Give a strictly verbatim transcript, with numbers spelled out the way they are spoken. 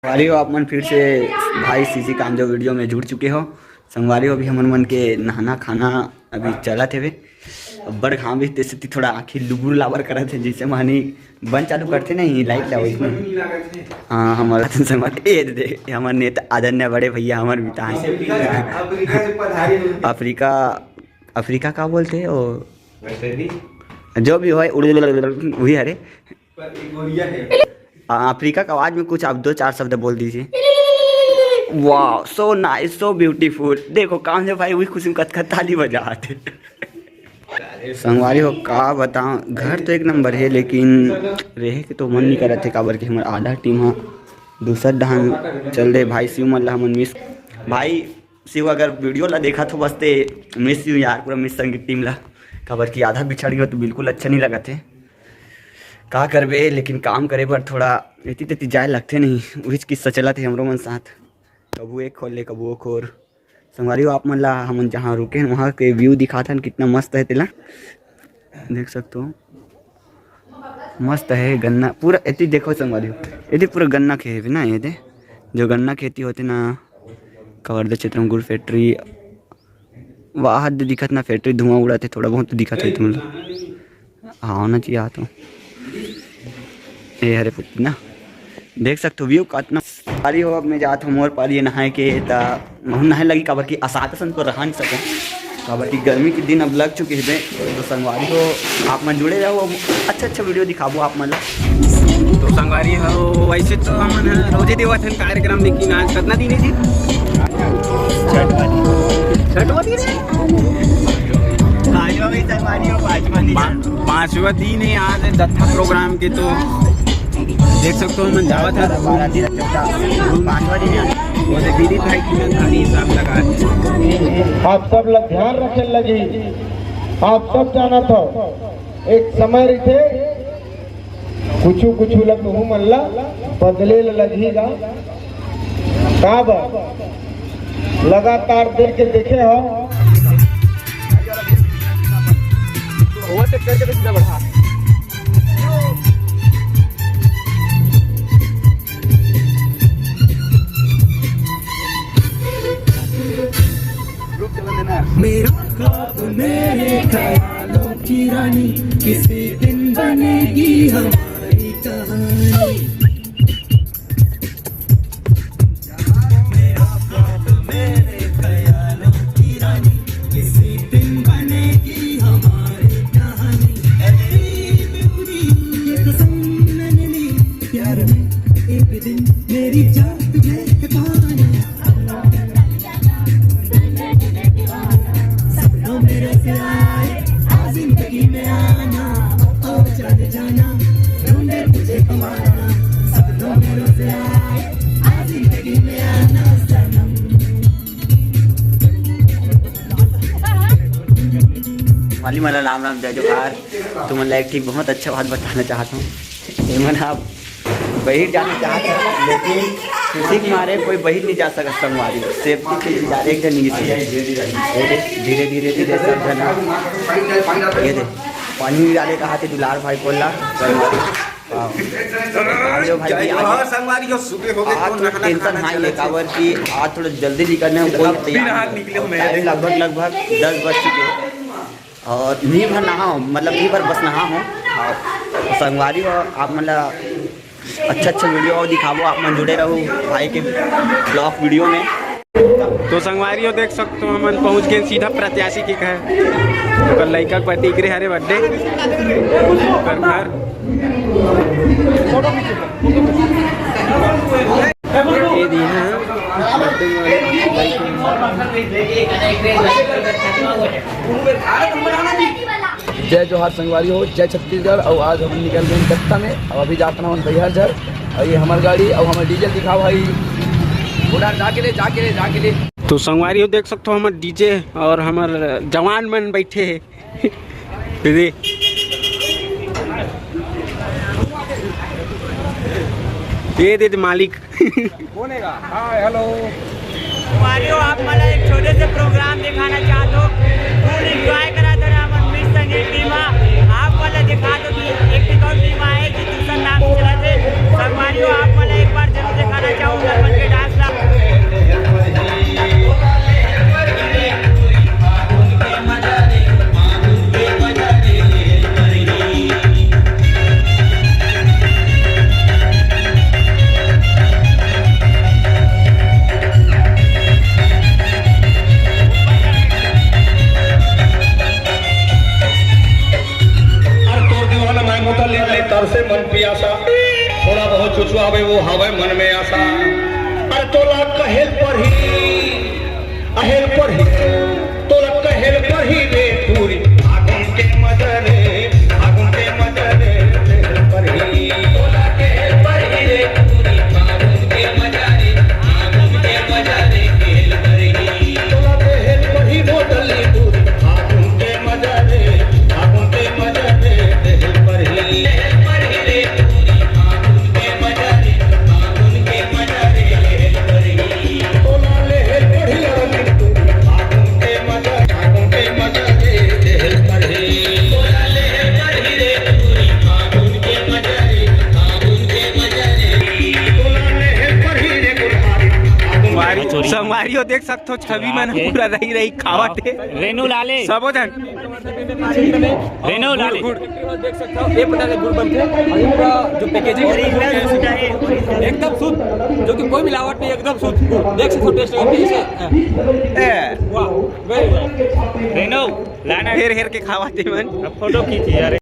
संगवारी हो, आप मन फिर से भाई सीसी कामदेव वीडियो में जुड़ चुके हो। संगवारी हो, अभी हमन मन के नहाना खाना अभी चलत हेवे। अब्बड़ घाम हे, तेसे थोड़ा आँखी लुबुर लाबर करत हे, जैसे मानी बन चालू करथे नहीं, लाइट ला वैसने। हाँ, हमर संगवारी, ए दे, हमर नेता आदरणीय बड़े भैया हमर बिता हे। अफ्रीका, अफ्रीका का बोलथे वो? जो भी होय, उड़-, उड़ी हरे। अफ्रीका के आवाज में कुछ आप दो चार शब्द बोल दीजिए। Wow, so nice, so beautiful। देखो, काम से भाई वही खुशी में कतका ताली बजात हे। संगवारी हो, का बताओ, घर तो एक नंबर हे, लेकिन रहे के तो मन नहीं करत हे, काबर कि हमर आधा टीम ह दूसर डहान चल दे। भाई शिव मन ला हमन मिस, भाई शिव अगर वीडियो ला देखत हो बस ते, मिस यू यार, पूरा मिस संगीत टीम ला, काबर कि आधा बिछड़ गयो तो बिल्कुल अच्छा नहीं लगत हे। का करबे, लेकिन काम करे बर थोड़ा एती तेती जाए लगथे नहीं, उहीच किस्सा चलत हे हमरो मन साथ, कभू एक खोर ले कभू ओ खोर। संगवारी हो, आप मन ला हमन जहाँ रुके हन वहाँ के व्यू दिखाथन, कितना मस्त हे तेला देख सकथो। मस्त हे गन्ना पूरा एती देखो संगवारी हो, एती पूरा गन्ना के हेवे ना, ये दे जो गन्ना खेती होथे ना, कवर्धा क्षेत्र में गुड़ फैक्ट्री, वाह, हद दिखत ना, फैक्ट्री धुआं उड़त हे, थोड़ा बहुत तो दिखत हे तुमन ला। हाँ, होना चाहिए, हाँ तो। ए हरे पुतना, देख सकते हो व्यू कितना। पारी हो, अब मैं जात हूँ मोर पारी नहाए के, त महूँ नहाए लगी, काबर कि असात असन तो रहा नहीं सकूँ, काबर कि गर्मी के दिन अब लग चुके हे। तो संगवारी हो, आप मन जुड़े रहो, अच्छा अच्छा वीडियो दिखाबो आप मन ला। तो संगवारी हो, वैसे तो हमन ह रोजे देवत हन कार्यक्रम, लेकिन आज कितना दिन है जी? छठवां दिन। छठवां दिन है? पांचवा भी संगवारी हो, पांचवा दिन। पा-, पांचवा दिन है आज जत्था प्रोग्राम के, तो देख सकते हो हमन जावत हन। पांचवा दिन है। वो दे विनीत भाई की नंदानी हिसाब लगा। आप सब लोग ध्यान रखे लगी, आप सब जानत हो, एक समय रहिथे, कुछु कुछु ला तुहू मन ला बदले ला लगही गा। काबर? लगातार देख के देखे हो। Overtake करके तो सीधा बढ़ा। मेरा ख्वाब, मेरे ख्यालों की रानी, किसी दिन बनेगी हमारी कहानी। मेरा ख्वाब, मेरे ख्यालों की रानी, किसी दिन बनेगी हमारी कहानी। ए मेरी बेवड़ी, ये कसम मैंने ली, प्यार में एक दिन मेरी जान तुझे पाना। सपनों में रोज आए, आ जिंदगी में आना, ओ चल जाना, ढूंढे तुझे पाना। सपनों में रोज आए, आ जिंदगी में आना सनम। वाली मला राम राम, जय जोहार। तुमन ला एक ठिक बहुत अच्छा बात बताना चाहत हूँ। एमन आप बहिर जाना चाहत हन, लेकिन खुशी के मारे कोई बहिर नहीं जा सकत संगवारी। Safety के लिए एक जन नहीं सकत। ये दे, धीरे, धीरे, धीरे सब जन। ये दे, पानी भी डाले कहा थे दुलार भाई कोला। हाँ। भाई, भाई, जय जोहार संगवारी हो, सुबह हो गए, आज तो थोड़ा नहाना tension खाना high है, चलत है। काबर कि आज थोड़ा जल्दी निकलने में कोई तैयार नहीं है। Time लगभग, लगभग दस बज चुके हैं। और नी भर नहा हो, मतलब नी भर बस नहा हो। हाँ। तो संगवारी हो, आप मन ला अच्छा अच्छा वीडियो और दिखाबो, आप मन जुड़े रहो भाई के vlog वीडियो में। तो संगवारी हो, देख सकते हो, हमन पहुंच गए सीधा प्रत्याशी के घर। ओकर लइका के प्रतीक रे हरे birthday। ओकर घर। ये दिन है। जय जोहार संगवारी हो, जय छत्तीसगढ़। और आज हम निकल गए दत्ता में, और अभी जात हन हम बैहर झर। और ये हमार गाड़ी और हमार डीजल दिखाओ भाई। उधर जाके ले, जाके ले, जाके ले। तो संगवारी हो, देख सकते हो, हमार डीजे और हमार जवान मन बैठे हैं। दीदी, ये दे दे मालिक। कौन है? हाँ, hello। संगवारी हो, आप मन ला एक छोटे से प्रोग्राम दिखाना चाहत हो। Full enjoy करा दे रहे हमर मिस संगीत टीम। आप मन ला दिखा दो कि एक ठिक और टीम आए, जो दूसर नाम से चलत हे। संगवारी हो, आप मन ला एक बार जरूर दिखाना चाहूँ। अरे तोला कहेल परही, अहेल परही, तोला कहेल परही रे टूरी, फागुन के मजा रे, फागुन के मजा रे, कहेल परही। तोला कहेल परही रे टूरी, फागुन के मजा रे, फागुन के मजा रे, कहेल परही। तोला कहेल परही बोतली टूरी, फागुन के मजा रे, फागुन के मजा रे, कहेल परही। संगवारी हो देख सकथो छवि मन पूरा रही रही खावत हे। रेनू लाले। सबो झन। रेनू लाले। गुड़, गुड़। देख सकते हो, ये प्रकार के गुड़ बनते हैं। और ये पूरा जो packaging है, एकदम शुद्ध, जो कि कोई मिलावट नहीं, एकदम शुद्ध गुड़। देख सकते हो taste करके इसे। ए। वाह, very nice। रेनू लाना। हेर हेर के खावा ते मन। अब फोटो खींची यार।